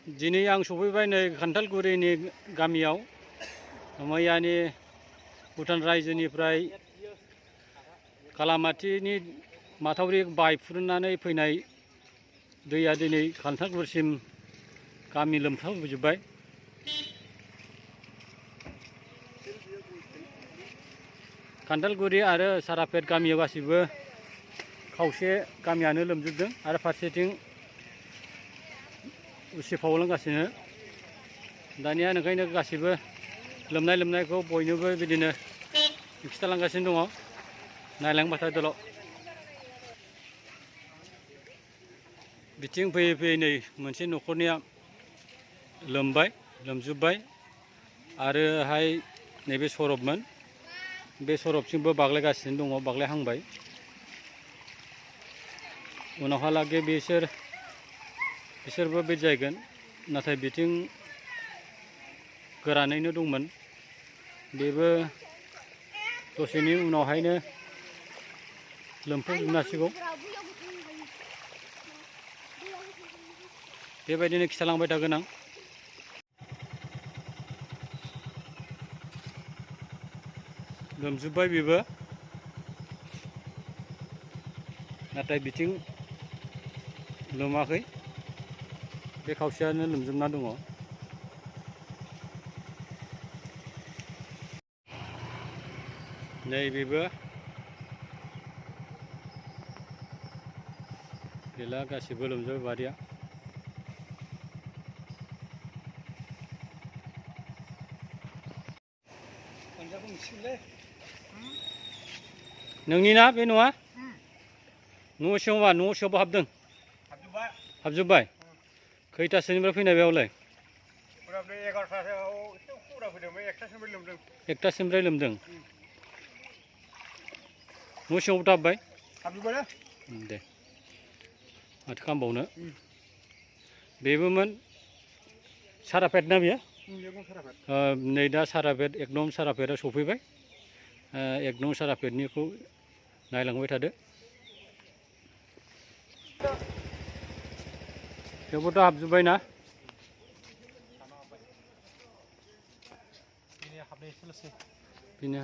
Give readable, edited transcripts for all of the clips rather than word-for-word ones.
दिनै आं सफैबाय नै खान्थालगुरिनि गामियाव। मैयानि भुटान रायजोनिफ्राय कालामातिनि माथावरि बायफ्रुनानै फैनाय दैया दिनै खान्थालगुरिसिम गामि लोमसावजोब्बाय। खान्थालगुरि आरो सारापेट गामियाव गासिबो खावसे गामियानो लोमजोबदों आरो फारसेथिं उसिफावलांगासिनो। दानिया ओंखायनो गासिबो लोमनायखौ बयनोबो बिदिनो खिथालांगासिनो दङ। नायलांबाय थादोल'। बिथिं फैयै फैयै नै मोनसे न'खरनिया लोमजोब्बाय आरोहाय नैबे सरबमोन, बे सरबसिमबो बाग्लायगासिनो दङ, बाग्लायहांबाय। उनावहालागै बिसोरबो बे जायगोन, नाथाय बिथिं गोरानैनो दंमोन, बेबो दसेनि उनावहायनो लोमफावजोबनो हासिगौ। बेबायदिनो खिथालांबाय थागोन आं। लोमजोब्बाय बेबो, नाथाय बिथिं लोमाखै, बे खावसेयानो लोमजोबना दङ। नै बेबो गैला, गासिबो लोमजोब्बाय बारिया। नोंनि ना बे न'आ? न' सिङावबो हाबदों? हाबजोब्बाय? खैथासोनिफ्राय फैनाय बेयावलाय? 1टासिमनिफ्राय लोमदों। न' सिङावबोथ' हाबबाय? दे माथो खालामबावनो। बेबोमोन सारापेट ना बेयो? नै दा सारापेट, 1 नं सारापेटआ सफैबाय। 1 नं सारापेटनिखौ नायलांबाय थादो। बेयावबोथ' हाबजोब्बाय ना? बेनो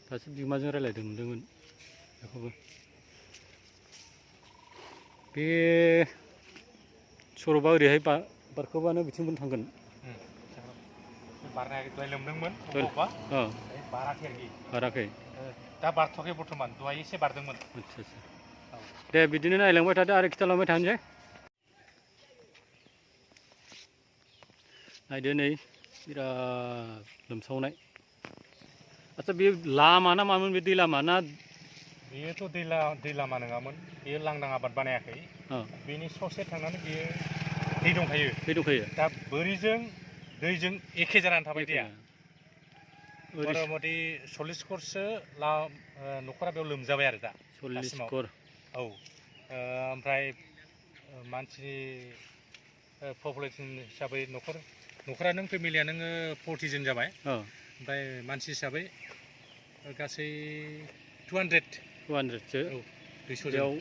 दासो बिमाजों रायज्लायदों, नुदोंमोन बेखौबो। बे सरबा ओरैहाय बारखोबानो बिथिंबो थांगोन। बारनाया दहाय लोमदोंमोन अबेबा, बाराखै दा बारथ'वाखै बर्थमान, दहाय एसे बारदोंमोन। आच्छा आच्छा, दे बिदिनो नायलांबाय थादो आरो खिथालांबाय थानोसै। नायदो नै बिराद लोमसावनाय। आच्छा बे लामा ना मामोन, बे दै लामा ना? बेयोथ' दै लामा नङामोन, बेयो लांदां आबाद बानायाखै। बेनि ससे थांनानै बेयो दै दंखायो। दा बोरिजों दैजों एखे जानानै थाबाय दैया। मथा मथि 40 घरसो न'खरा बेयाव लोमजाबाय आरो दा। 40 घर? औ, ओमफ्राय मानसि पपुलेसन हिसाबै न'खरा नों फेमिलिया नोङो 40 जन जाबाय। ओमफ्राय मानसि हिसाबै गासै 200सो। औ, 200 बेयाव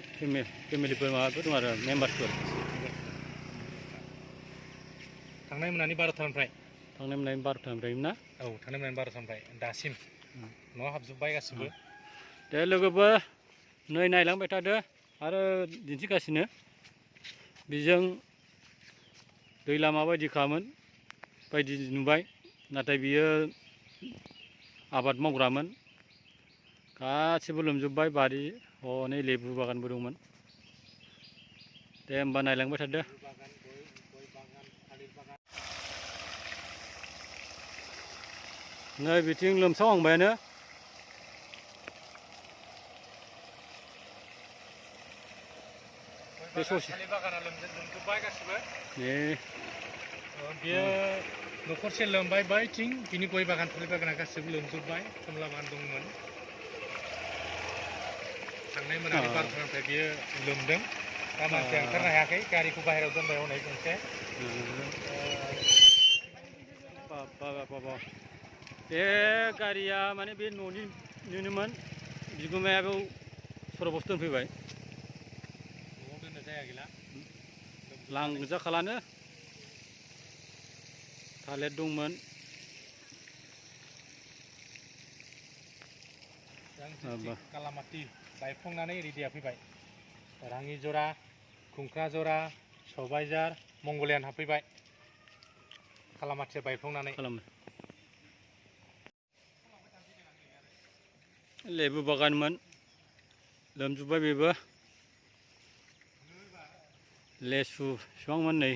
फेमिलिफोर माबाफोर दं आरो मेम्बार्सफोर? थांनाय मोनानि 12टानिफ्राय। थांनाय मोनानि 12टानिफ्राय ना? औ, थांनाय मोनानि 12टानिफ्राय दासिम न'आव हाबजोब्बाय गासिबो। दे लोगोफोर, नै नायलांबाय थादो आरो दिन्थिगासिनो। बेजों दै लामा बायदि खामोन बायदि नुबाय, नाथाय बियो आबाद मावग्रामोन। गासिबो लोमजोब्बाय, बारि हनै लेबु बागानबो दंमोन। दे होमबा नायलांबाय थादो। नै बिथिं लोमसावहांबायानो। बे ससे बागाना लोमजोब्बाय गासिबो। ए बेयो न'खरसे लोमबाय, बैथिं बिनि गय बागान थालिर बागाना गासिबो लोमजोब्बाय, खमला बागान दंमोन। थांनाय मोनानि 12टानिफ्राय बियो लोमदों। दा मानसिया ओंखारनो हायाखै, गारिखौ बाहेरायाव दोनबाय हनै गंसे। बे गारिया माने बे न'निनोमोन, बिगोमाया बेयाव सरबआवसो दोनफैबाय। न'आव दोननो जायगा गैला। लांजाखालानो थालिर दंमोन कालामाति बायफ्लंनानै रेडिया फैबाय राङिजरा खुंख्राजरा सबायझार मंगलियान हाबफैबाय कालामातिया बायफ्लंनानै लेबु बागानमोन लोमजोब्बाय बेबो लेसु बिफांमोन नै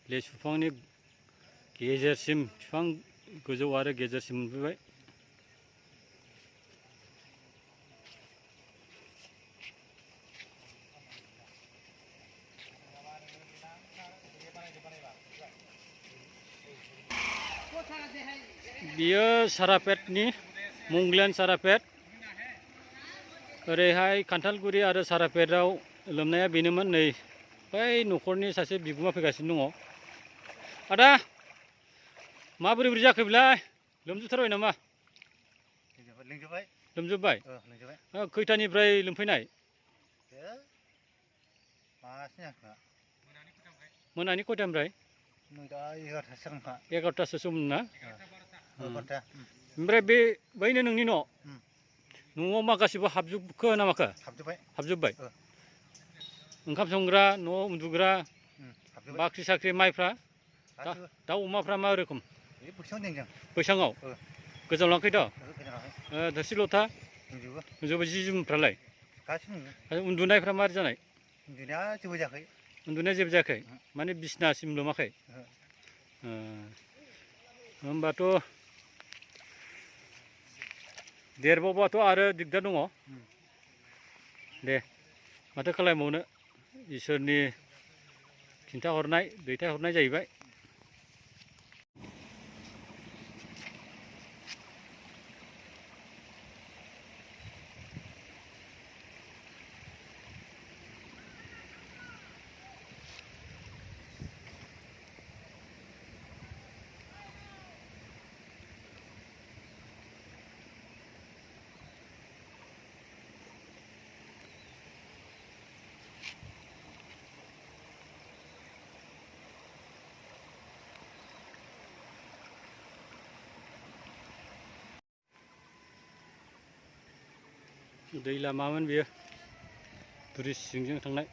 लेसु बिफांनि गेजेरसिम बिफां गोजौ आरो गेजेरसिम मोनफैबाय बियो सारापेटनि मंगलियान सारापेट ओरैहाय खान्थालगुरि आरो सारापेटआव लोमनाया बेनोमोन नै बै न'खरनि सासे बिगुमा फैगासिनो दङ आदा माबोरै बोरै जाखो बेलाय लोमजोबथारबाय नामा लोमजोब्बाय खैथानिफ्राय लोमफैनाय मोनानि खयथानिफ्राय 11टासो सममोन ना ओमफ्राय बैनो नोंनि न' न'आव मा गासिबो हाबजोबखो ना माखो हाबजोब्बाय ओंखाम संग्रा न' उन्दुग्रा बाख्रि साख्रि माइफ्रा दाउ अमाफ्रा मा रोखोम बैसाङाव गोजाव लांखैथ' थोरसि लथा दंजोबो जि जोमफ्रालाय उन्दुनायफ्रा मारै जानाय उन्दुनाया जेबो जायाखै माने बिसनासिम लोमाखै होमबाथ' देरबावबाथ' आरो दिगदार दङ दे माथो खालामबावनो इसोरनि खिन्थाहरनाय दैथायहरनाय जाहैबाय दै लामामोन बेयो ब्रिज सिंजों थांनाय